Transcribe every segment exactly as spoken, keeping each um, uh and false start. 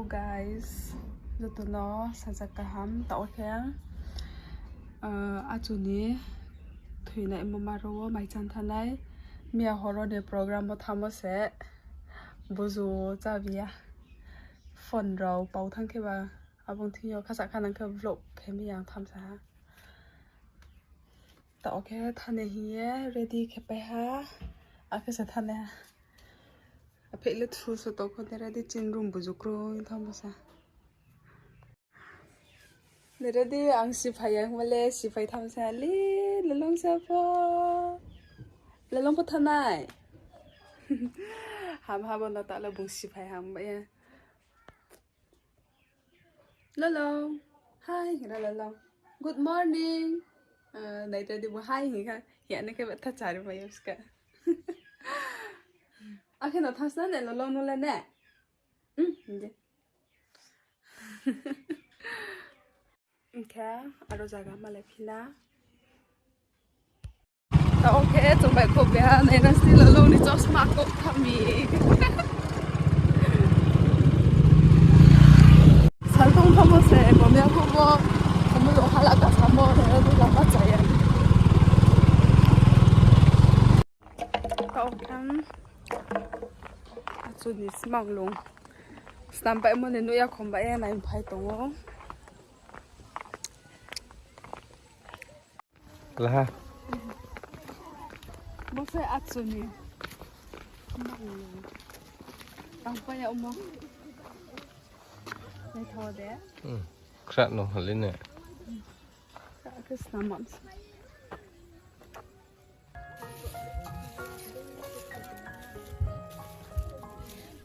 Guys, joto no saja kaham, taoh khe, ah, achu ni thoinaimo maro wo mai chá thanngnai, miya horo ni program wo thanngmo se, buzu chábi ya, phone rao pau thanng khe ba, abo ni thing yo khasa kha nang khe vlog khe mi yang tham sa ha. Taoh khe thanng ni hing ye ready khe pai ha, akhe se thanng ni ha. Apheih le thu se tong kho de ready chini room buzu kroi thanngmo sa. Ready ang siphai ya hingma le siphai tham sa le, lolong sa pho. Lolong pho thanngnai. Ham ha bo no ta le bung siphai ham ba ya. Lolong. Hi, hing ra lolong. Good morning. Ah, nai ta di bo hi hing kha. Ya ne khe ba tha chari mai ska. Akhe no thasna ne lolong no le ne. Hmm, hing de. Hing khe aro zaga malai phi na. Taoh khe chung bai kho beha nai na si lolong ni chosma kok thami. Saltong thamo se, bomya pho bo, thamo lo hala ka thamo, thamo lo lama chaya. Taoh khe, achu ni smanglung. Snam paimo ni nuh ya khom bai ya nai phai tong ou. Laha. Bo se achu ni. Tang pa ya omo. Naitho de. Hmm. Khra no hali ne. Khra khe snam mam se.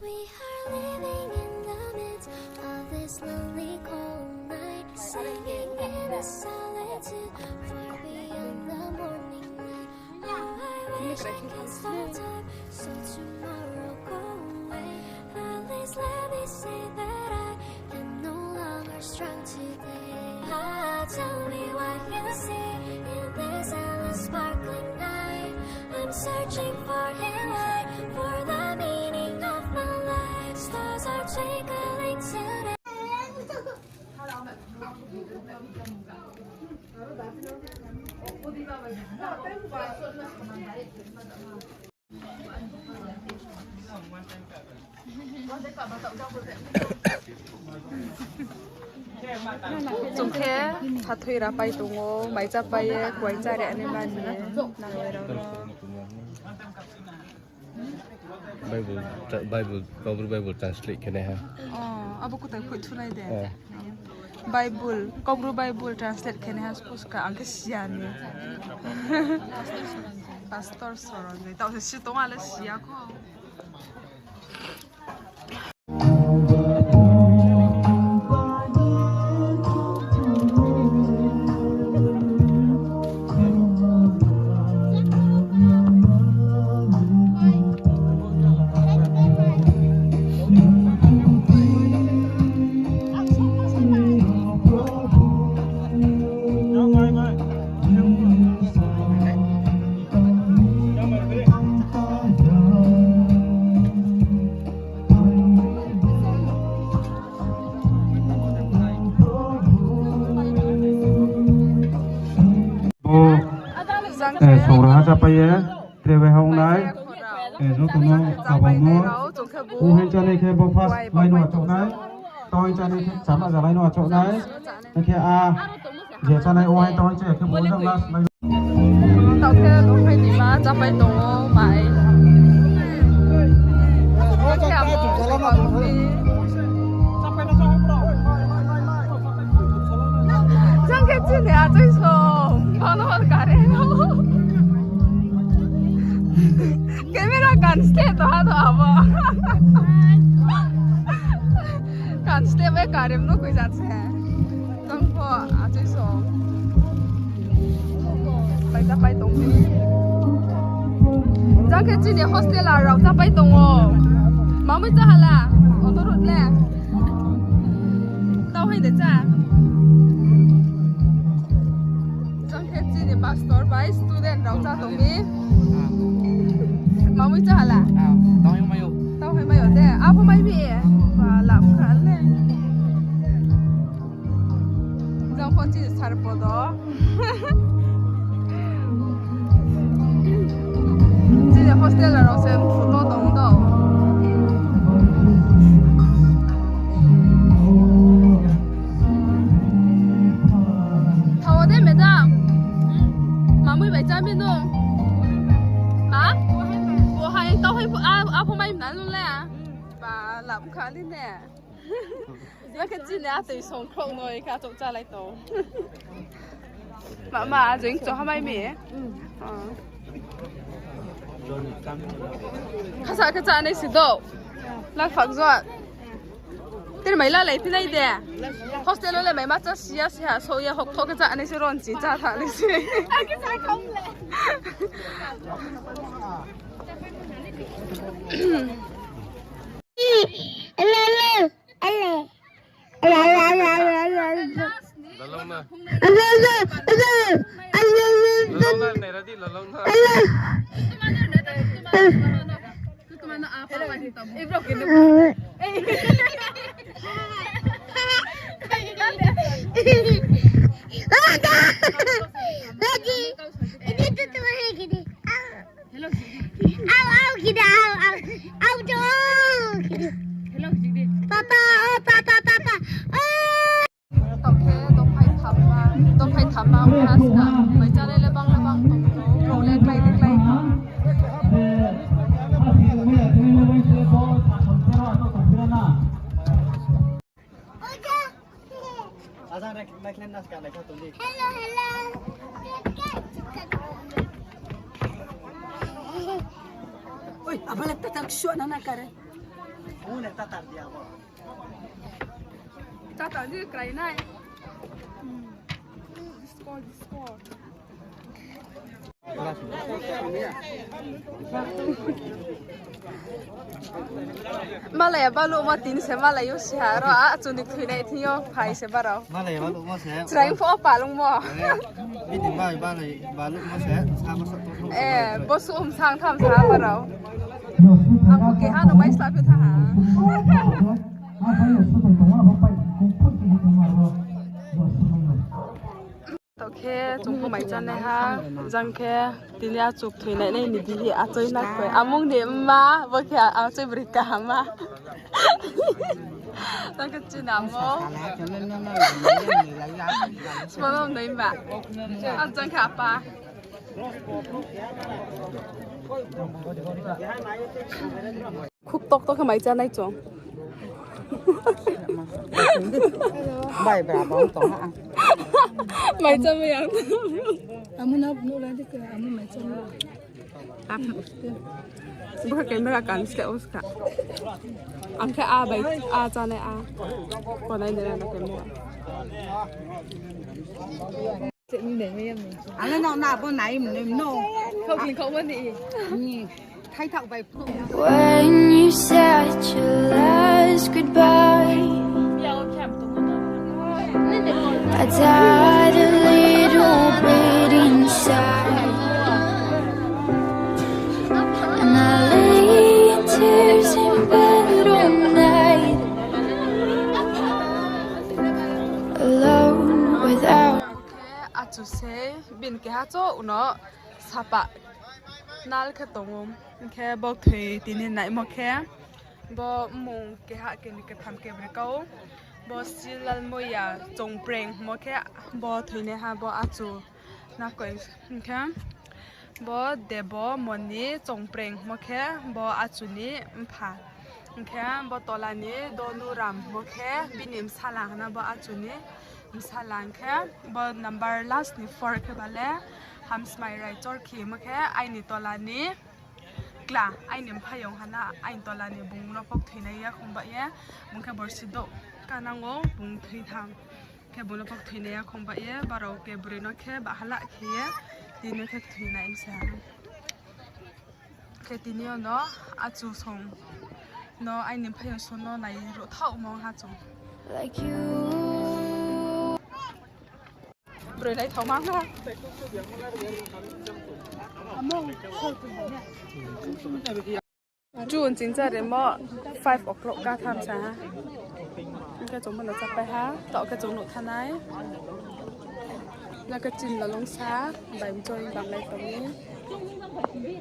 We are living in the midst of this lonely cold night, singing in the solitude, far beyond the morning light. How I wish I can stop time, so tomorrow go away. At least let me say that I am no longer strong today. Ah, tell me what you see in this endless sparkling night. I'm searching for a light, for the meaning of my life. Stars are twinkling today. Chung khe sathoi ra pai tong ou, mai chá pai ye, kuai chá ri ani mani, nang rao no. Bible, Bible, Kaubru Bible translate khe nai ha. Oh, abo kutai khui thunai de. Eh. Bible, Kaubru Bible translate khe nai ha, suppose ka ang khe siya ni. Pastor Soron ni, taoh se si tong ale siya kho. Bo, eh, songra ha chápai ye, tre bai ha ong nai, eh, joto no kabamo. Uhaing chánai khe bo first line wo achouh nai, tauhaing chánai khe chama ja line wo achouh nai, hing khe a, je chánai uhaing tauhaing chá ya khe bo jang last line. Taoh khe bo phai ni ma chápai tong ou, mai. Taoh khe abo khe abo ni. Jang khe chini achai song, bono hor kare no. Camera kan slate to ha to abo. Kan slate bai kare no koi jat se. Tang pho achai song. Pai ta pai tong di. Jang khe chini hostel a rao chápai tong ou. Mamui chá hala. Onorot le. Tau hai de chá. Jang khe chini pastor bai student rao chá tong mi. Mamui chá hala. Tau hai mai ou de. Apho mai mi. Ba, lap kha le. Har podo. Chini hostel rao se photo tong do. Thao de, madam. Mamui bai chá mi no. Ha? Bo hai tau hai pho, a, a pho mai na lu le. Ba, lam kha ni ne. Nang khe chini atoi songkhrouh noi kha chouh chálai tong. Ma, ma, join cho hamai mi. Khasa khe chá nai si do. Lang phak jot. Tini mai lalai phi nai de. Hostel wo le mai ma chá si ya si ha, so ya hok thok khe chá nai si ron si chá tha nai si. Hello, Gigi. Au, au, Gigi, au, au. Au, jo, Gigi. Hello, Gigi. Papa, oh, papa, papa. Oh. Tao khe dophai thamma, dophai thamma, ong ha ska. Mai chá le le bang le bang tong, tong le klái de klái tong. Hello, hello. Oi, abo le tatar ksuh na na kare. Abo le tatar di abo. Tatar di krai nai. Disco, disco. Malai ya baluhmo tini se malai yo si ha ro, a chuni kthoi nai thing yo phai se barao. Malai ya baluhmo se. Chraing pho palungmo. Eh, bini bai balai baluhmo se, sa bo sa to. Eh, bo suh um sang tham sa barao. Ang bo keha no mai sla phi tha ha. Tao khe chung pho mai chánai ha, jang khe tini achuk thoi nai nai ni bihi achoi na koi. Amung ni mma, bo khe achoi bri kaham ma. Jang khe chini amo. Sma no noi ma. Ang jang khe apa. Khuk tok tok khe mai chánai chung. Bai bra bang tong ha. Mai chá mai ang. Amo na nuh la di khe, amo mai chá mai. Bo khe camera kan se uska. Ang khe a bai, a chánai a. Konai de na camera. Ang no na bo nai mnoi no. Khau kling khau mani. Ni, khai thak bai phu. When you said your last goodbye, I died a little bit inside. And I lay in tears in bed all night, alone without Khe achu se bini keha cho uno sapa nal khe tong ou. Hing khe bo thoi tini naimo khe bo mmung keha keni ketham kebroi kau. Bo Silal Moya Chongpreng hingmo khe bo thoinaiha bo achu na koi hing khe bo Debo Moni Chongpreng hingmo khe bo achu ni mpha. Hing khe bo tola ni Donuram hingmo khe bini bsala hana bo achu ni bsala hing khe bo number last ni four khe ba le Hamsmai Raichorkhi hingmo khe aini tola ni kla, aini mphaiyong hana, aini tola ni bung no pok thoinai ya khong ba ye, bung khe borsi douh kanang ou, bung thoi thang. Khe bung no pok thoinai ya khong ba ye, barao kebroi no khe bahala khe ye, tini khe thoinai se ha. Khe tini yo no achu song no aini mphaiyong song no nai ruh thaoh mong ha chung. Broi naithaoma ha. June chingcha rimo five o'clock ka tham sa ha. Hing khe chung bono chapai ha, taoh khe chung nuh thanai. Naka chin lalongsa bai mchoi banglai tong mi.